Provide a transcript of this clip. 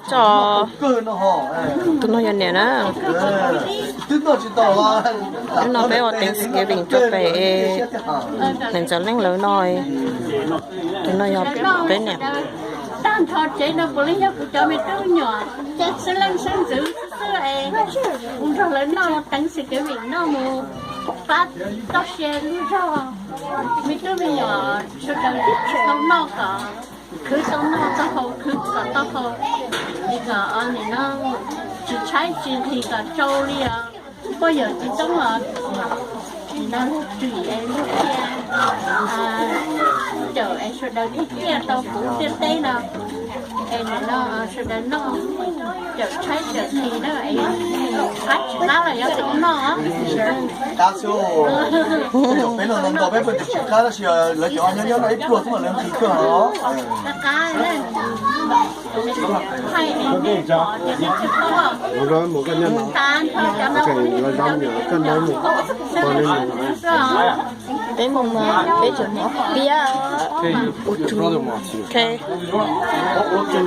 Tso, tus no yog niam na. Hnub no peb ua Thanksgiving rau pem niam ntxawm Leej lawv no. Tus no yog peb niam. Tag nrho tsev no puav leej yog kuv cov me tub nyuam, xeeb leej xeeb ntxwv xwb xwb es kuv nrog lawv noj Thanksgiving noj mus pab txoj sia lub zog. Me tub me nyuam sawv daws tsis tau noj kom khwv tau noj taub hau, khwv kom taub hau, es kom nim no tsis tshaib tsis nqhis kom tsau li os. Poj yawm txiv tub os, nim no luag ris es luag cia cawm es sawv daws thiaj ciaj tau kuv tiaj teb no. Es nim no sawv daws noj cawm tshaib cawm nqhis na, es qab tsis qab los yuav tau noj. Qab xwb, peb no ntau peb puas tsis qab tab sis lawv cov nyob nyob no ib pluag xwb mas lawv nqhis kawg os. Qab qab na. Peb mus mas peb tseem mus piab. Ok.